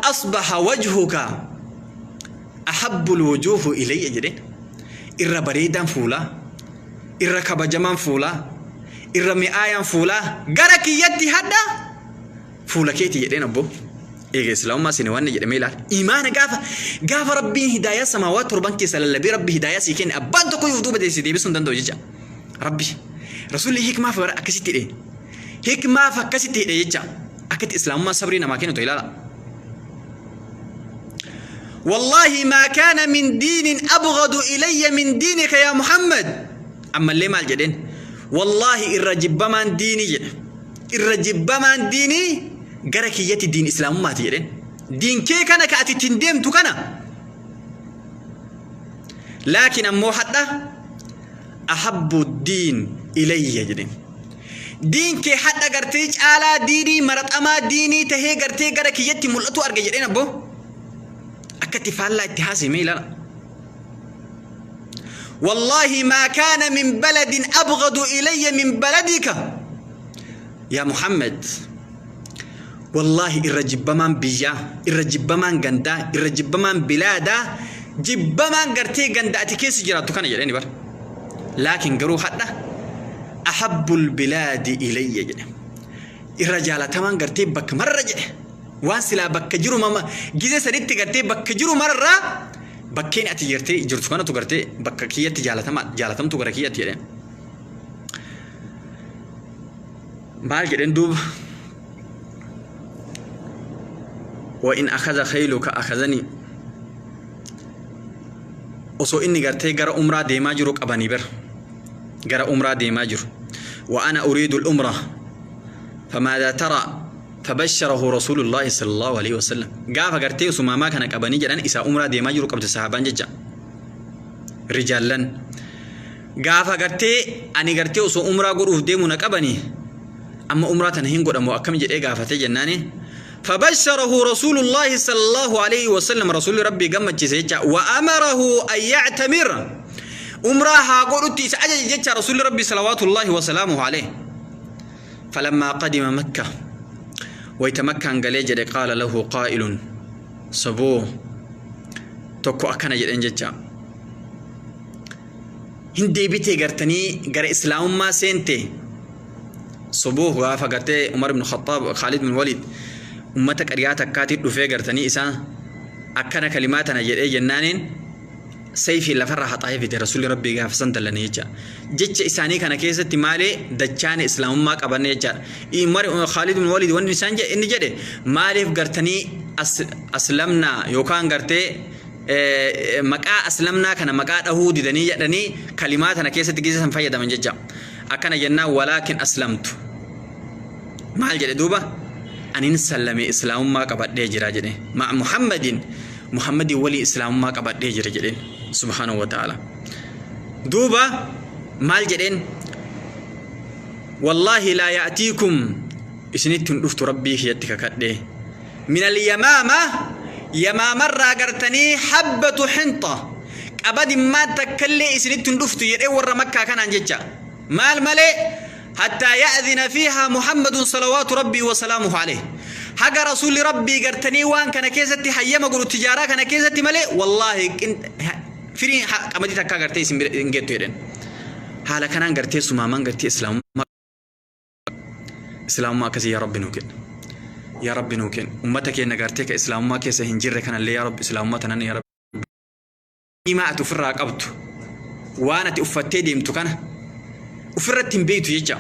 asbaha wajhuka ahabbu alwujuhu ilayya jedheen. Irra bareedaan fuulaa, irra kabajamaan fuulaa, irra mi'aayaan fuulaa gara kiyyatti hadha fuula keeti jedheen abbo. Eega islaamummaa seene waan jedhamee ilaal. Imaana gaafa Rabbiin hidaayaa samaawaa torban keessa lallabee Rabbi hidaayaa sii kenne, abbaan tokko yoo duuba deessee deebisuu hin danda'u jecha. Rabbi Rasuulli hikmaaf bara akkasitti hidhe, hikmaaf akkasitti hidhe jecha. Akkatti islaamummaa sabrii namaa kennu ta'e ilaala. والله ما كان من دين أبغض إلي من دينك يا محمد. أما اللي مال جدين؟ والله الرجب ديني جد، الرجب ديني gara kiyyatti diin islaamummaati jedheen. Diin kee kana ka ati ittiin deemtu kana. Laakiin ammoo hadha ahabbu diin ilayya jedheen. Diin kee hadha gartee caalaa diinii maraxamaa diinii tahee gartee gara kiyyatti mul'atu arge jedheen abbo. Akkatti faallaa itti haasime ilaala. والله ما كان من بلد أبغض إلي من بلدك يا محمد. والله irra jibbamaan biyyaa, irra jibbamaan gandaa, irra jibbamaan bilaadaa, jibbamaan gartee ganda ati keessa jiraattu kana jedheni bar. Laakiin garuu hadha ahabbul bilaadi ilayya jedhe. Irra jaalatamaan gartee bakka marra jedhe. Waan silaa bakka jiru mama gizee saditti gartee bakka jiru mararraa bakkeen ati gartee jirtu kanatu gartee bakka kiyyatti jaalatamaa, jaalatamtu gara kiyyatti jedheen. Maal jedheen duuba? وإن أخذ خيلك أخذني. Osoo inni gartee gara umraa deemaa jiru qabanii bar, gara umraa deemaa jiru. وأنا أريد العمرة فماذا ترى؟ فبشره رسول الله صلى الله عليه وسلم. Gaafa gartee sumaamaa kana qabanii jedhan, isa umraa deemaa jiru qabde sahaabaan jecha, rijaallan. Gaafa gartee ani gartee osoo umraa godhuuf deemu na qabanii, amma umraa tana hin godhamu akkam jedhee gaafatee jennaani. فبشره رسول الله صلى الله عليه وسلم، رسول ربي gammachiise jecha. وأمره أن يعتمر، umraa haa godhutti isa ajaje jecha رسول ربي صلوات الله وسلامه عليه. فلما قدم مكة، wayta Makkaan galee jedhe، قال له قائل، saboo tokko akkana jedhen jecha: Hin deebitee gartanii gara islaamummaa seente soboo? Gaafa gartee Umar ibn Khattaab, Khalid bin Walid ummata qariyaa takkaatii dhufee gartanii isaa akkana kalimaa tana jedhee jennaaniin sayfii lafarraa haxaa'ee fide. Rasuulli rabbii gaafa san dallane jecha. Jecha isaanii kana keessatti maalee dachaan islaamummaa qabanne jechaadha. Umar Khalid bin Walid wanni isaan jedhe, inni jedhe, maaliif gartanii aslamnaa yookaan gartee maqaa aslamnaa kana maqaa dhahuu didanii jedhanii kalimaa tana keessatti gisa san fayyadaman jecha. Akkana jennaan، ولكن أسلمت. Maal jedhe duuba? Anin sallame, islaamummaa qabadhee jira jedhe. مع محمد، Muhammadin walii islaamummaa qabadhee jira jedheen. سبحانه وتعالى. Duuba maal jedheen? والله لا يأتيكم، isinitti hin dhuftu, rabbii kiyyatti kakadhee، من اليمامة، yamaamarraa gartanii حبة حنطة، qabadimmaa takkallee isinitti hin dhuftu jedhee warra Makkaa kanaan jecha. Maal malee? حتى يأذن فيها محمد صلوات ربي وسلامه عليه، haga rasuulli rabbii gartanii waan kana keessatti hayyama godhu, tijaaraa kana keessatti malee, wallaahi firii qamadii takkaa gartee isin bira hin geettu jedhen. Haala kanaan gartee sumaamaan gartee islaamummaa, islaamummaa akkasii yaa rabbi nuu kenna, yaa rabbi nuu kenna. Ummata keenya gartee ka islaamummaa keessa hin jirre kanallee, yaa rabbi, islaamummaa tanan, yaa rabbi, himaa ati ofirraa qabdu, waan ati uffattee deemtu kana ofirratti hin beektu jecha.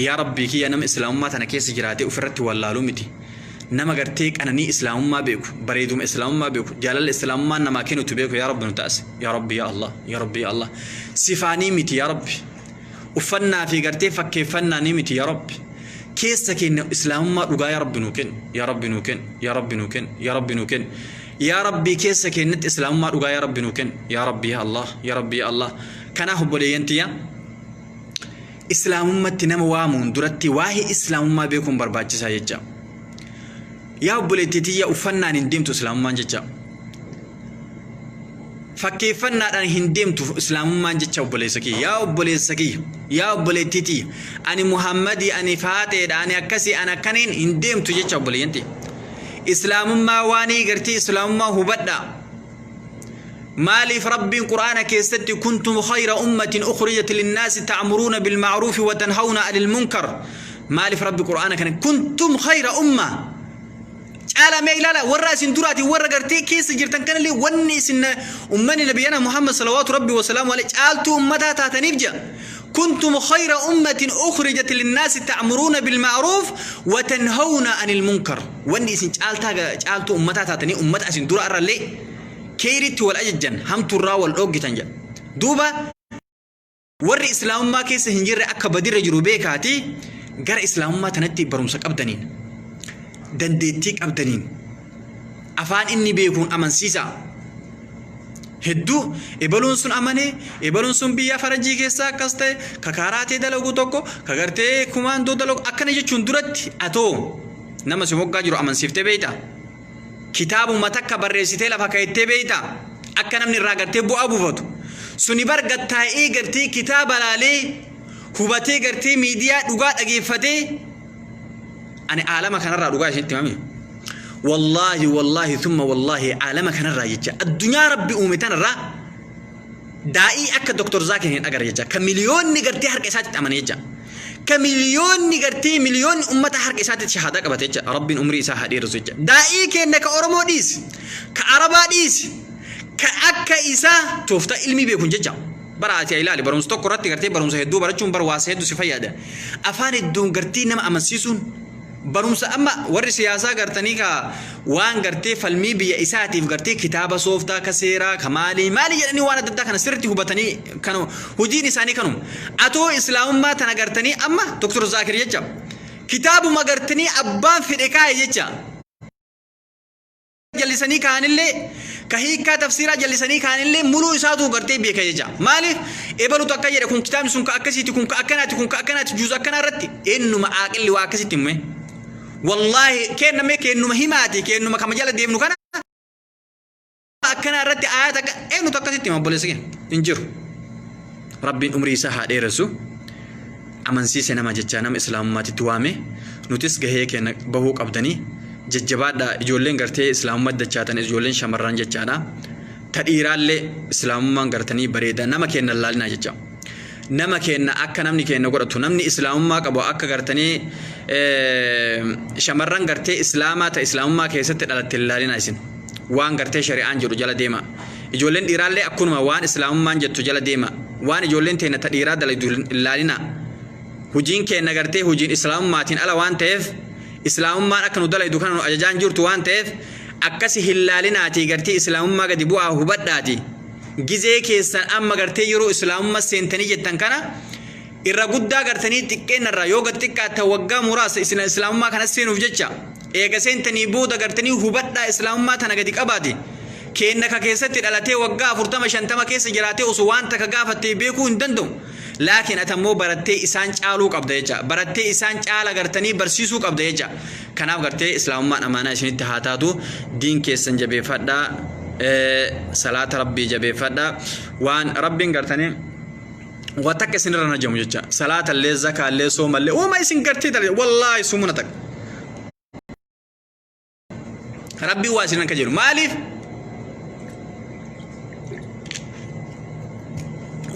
Yaa rabbii kiyya, nama islaamummaa tana keessa jiraatee ofirratti wallaaluu miti, nama gartee qananii islaamummaa beeku, bareeduma islaamummaa beeku, jaalala islaamummaa namaa kennutu beeku, yaa rabbi nu taase. Yaa rabbi, yaa Allah, yaa rabbi, yaa Allah. Sifaanii miti, yaa rabbi, uffannaa fi gartee fakkeeffannaanii miti. Yaa rabbi, keessa keenya islaamummaa dhugaa, yaa rabbi, nuu kennu. Yaa rabbi nuu kennu, yaa rabbi nuu kennu, yaa rabbi nuu kennu. Yaa rabbi, keessa keenyatti islaamummaa dhugaa, yaa rabbi, nuu kennu. Yaa rabbi, yaa Allah, yaa rabbi, yaa Allah. Kanaaf obboleeyyan tiyya, islaamummatti nama waamuun duratti waa'ee islaamummaa beekuun barbaachisaa jecha. Yaa obboleettii tiyya, uffannaan hin deemtu islaamummaan jecha, fakkeeffannaadhaan hin deemtu islaamummaan jecha. Obboleessa kiyya, yaa obboleessa kiyya, yaa obboleettii tiyya, ani Muhammadii, ani Faaxeedha, ani akkasii, ani akkaniin hin deemtu jecha. Obboleeyyan tiyya, islaamummaa waanii gartee islaamummaa hubadhaa. Maaliif rabbiin qur'aana keessatti كنتم خير أمة أخرجت للناس تأمرون بالمعروف وتنهون عن المنكر؟ Maaliif rabbi qur'aana kana كنتم خير أمة caalaa? Mee ilaala, warra isin duraati, warra gartee keessa jirtan kanallee, wanni isin ummanni nabiyana Muhammad صلوات ربي وسلامه عليه caaltuu ummataa taataniif jira. كنتم خير أمة أخرجت للناس تأمرون بالمعروف وتنهون عن المنكر. Wanni isin caaltaa caaltuu ummataa taatanii ummata isin dura irrallee keeritti wal ajajjan, hamturraa wal dhooggitan jedha. Duuba warri islaamummaa keessa hin jirre akka badirra jiru beekaati gara islaamummaa tanatti barumsa qabdaniin, dandeettii qabdaniin, afaan inni beekuun amansiisa. Hedduu ebaluun sun amanee, ebaluun sun biyya faranjii keessaa akkas ta'e, ka kaaraatee dalagu tokko, ka gartee kumaandoo dalagu, akkana jechuun duratti atoo nama si moggaa jiru amansiiftee beeyta? Kitaabuma takka barreessitee lafa kaa'ettee beeyta akka namni irraa gartee bu'aa buufatu? Suni bar gattaa'ee gartee kitaaba laalee hubatee gartee miidiyaa dhugaa dhageeffatee. Ani aalama kanarraa dhugaa isinitti himame, wallaahi, wallaahi, ثم wallaahi, aalama kanarraa jecha, addunyaa rabbi uume tanarraa daa'ii akka Dr. Zaakir hin agarre jecha, ka miliyoonni gartee harka isaatti amane jecha, ka miliyoonni gartee miliyoonni ummata harka isaatti shahaadaa qabate jecha. Rabbiin umrii isaa haa dheeressu jecha. Daa'ii keenya ka Oromoo dhiisi, ka Arabaa dhiisi, ka akka isaa tooftaa ilmii beekun jecha. Bara ati ilaali, barumsa tokko irratti gartee barumsa hedduu barachuun bar waasa hedduu si fayyada. Afaan hedduun gartee nama amansiisuun barumsa. Amma warri siyaasaa gartanii ka waan gartee falmii biyya isaatiif gartee kitaaba sooftaa ka seeraa ka maalii maalii jedhanii waan adda addaa kana sirriitti hubatanii kan hojiin isaanii kanuma. Atoo islaamummaa tana gartanii amma Dr. Zaakir jecha kitaabuma gartanii abbaan fedhe kaa'e jecha jallisanii kaanillee, ka hiikkaa tafsiiraa jallisanii kaanillee, muluu isaatu gartee beeka jecha. Maaliif? Ebalutu akka jedhe, kun kitaabni sun ka akkasiiti, kun ka akkanaati, kun ka akkanaati, juuza akkanaa irratti eenyuma aaqilli waa akkasitti himme. Wallaahi keenna mee keennuma himaati keennuma kama jala deemnu kana akkanaa irratti aayata akka eenyutu akkasitti hima obboleessa keenya hin jiru. Rabbiin umrii isaa haa dheeressu. Amansiise nama jechaa nama islaamummaatitti waame nutis gahee keenya bahuu qabdanii jajjabaadha ijoolleen gartee islaamummaa dachaatan ijoolleen shamarran jechaadha. Ta dhiiraallee islaamummaan gartanii bareeda nama keenya laalinaa jecha. Nama keenya akka namni keenya godhatu namni islaamummaa qabu akka gartanii shamarran gartee islaamaa ta islaamummaa keessatti dhalatte hin laalinaa isin. Waan gartee shari'aan jedhu jala deema. Ijoolleen dhiiraallee akkunuma waan islaamummaan jettu jala deema. Waan ijoolleen teenya ta dhiiraa dalagdu hin laalinaa. Hujiin keenya gartee hujiin islaamummaatiin ala waan ta'eef islaamummaan akka nu dalaydu kana nu ajajaan jirtu waan ta'eef akkasi hin laalinaatii gartee islaamummaa gadi bu'aa hubadhaati. Gizee keessan amma gartee yeroo islaamummaa seentanii jettan kana irra guddaa gartanii xiqqeenna yoo gad xiqqaatta waggaa muraasa isin islaamummaa kana seenuuf jecha eega seentanii booda gartanii hubadhaa islaamummaa tana gadi qabaati. Keenna ka keessatti dhalatee waggaa 40 50 keessa jiraatee osoo waan takka gaafattee beekuu hin danda'u. Laakiin ati ammoo barattee isaan caaluu qabda jecha. Barattee isaan caala gartanii barsiisuu qabda jecha. Kanaaf gartee islaamummaan amaanaa isinitti haa taatu. Diin keessan jabeeffadhaa. Salaata rabbii jabeeffadhaa. Waan rabbiin gartanii waa takka isinirra najamu jecha. Salaatallee, zakaallee, soomallee uuma isin gartee dalaga. Wallaahi sumuna takka. Rabbiin waa isin akka jedhu. Maaliif?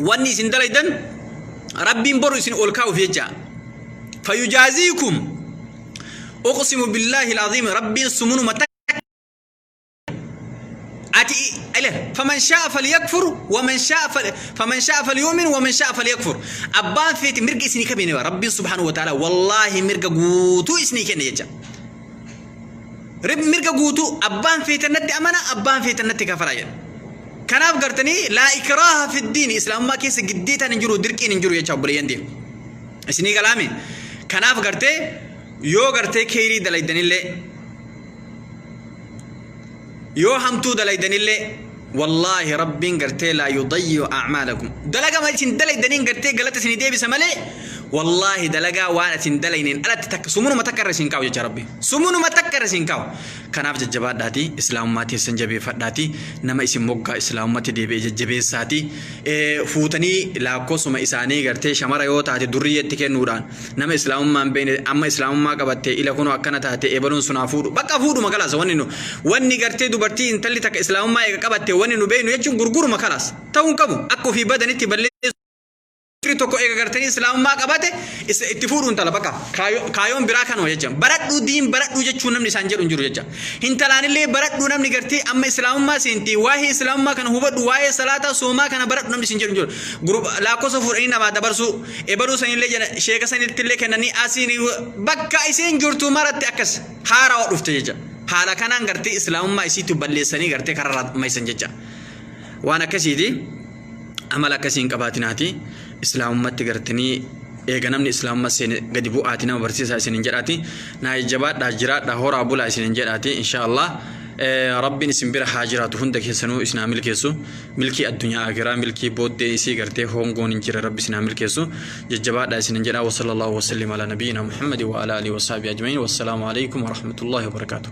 Wanni isin dalaydan Rabbiin boru isin ol kaa'uuf jecha. Fayujaaziikum uqsimu billaahi al-aziim Rabbiin sumunuma takka ati ile faman sha'a falyakfur waman sha'a faman sha'a falyu'min waman sha'a falyakfur abbaan feeti mirga isinii kabine Rabbiin subhaanahu wa ta'ala wallaahi mirga guutuu isinii kenne jecha. Mirga guutuu abbaan feetan natti amana abbaan feetan natti kafaraa jedha. Kanaaf gartanii laa ikraaha fi diini islaamummaa keessa giddeetaan hin jiru dirqiin hin jiru jecha obboleeyyan ta'e. Isinii galaame. Kanaaf gartee yoo gartee keeyrii dalaydanillee yoo hamtuu dalaydanillee wallaahi rabbiin gartee laa yudayyi'u a'maalakum dalagaa isin dalaydaniin gartee galata isinii deebisa malee wallaahi dalagaa waan isin dalayneen alatti takka sumunuma takka irra isin kaa'u jecha rabbi sumunuma takka irra isin kaa'u. Kanaaf jajjabaadhaati islaamummaa teessan jabeeffadhaati nama isin moggaa islaamummatti deebi'e jajjabeessaati fuutanii laakkosuma isaanii gartee shamara yoo taate durriyyeetti kennuudhaan nama islaamummaa hin beekne amma islaamummaa qabatte ila kunoo akkana taate ebaluun sun haa fuudhu bakka fuudhuma kalaas wanni nu wanni gartee dubartii intalli takka islaamummaa eega qabatte wanni nu beeknu jechuun gurguruma kalaas ta'uu hin qabu akka ofii badanitti balleessu. Dhiirri tokko eega gartanii islaamummaa qabate itti fuudhu intala bakka kaayoon biraa kanuma jecha baradhuu diin baradhuu jechuun namni isaan jedhu hin jiru jecha intalaanillee baradhuu namni gartee amma islaamummaa seenti waa'ee islaamummaa kana hubadhu waa'ee salaataa soomaa kana baradhu namni isin jedhu hin jiru Group lakkoofsa fuudhanii namaa dabarsuu ebaluu sanillee jedha sheeka sanittillee kennanii asiin bakka isiin jirtu maratti akkas haarawa dhufte jecha haala kanaan gartee islaamummaa isiitti balleessanii gartee kararraa maysan jecha waan akkasiiti. Amala akkasii hin qabaatinaati islaamummatti gartanii eega namni islaamumma seene gadi bu'aati nama barsiisaa isinin jedhaati naa jajjabaadhaa jiraadhaa horaa bulaa isinin jedhaati insha Allah rabbiin isin bira haa jiraatu hunda keessanuu isin haa milkeessu milkii addunyaa akiraa milkii booddee isii gartee hongoon hin jira rabbi isin haa milkeessu jajjabaadhaa isinin jedhaa wa sallallahu wasallim ala nabiyina muhammadi wa ala alihi wa sahbihi ajma'iin wassalaamu alaikum wa rahmatullahi wa barakaatuh.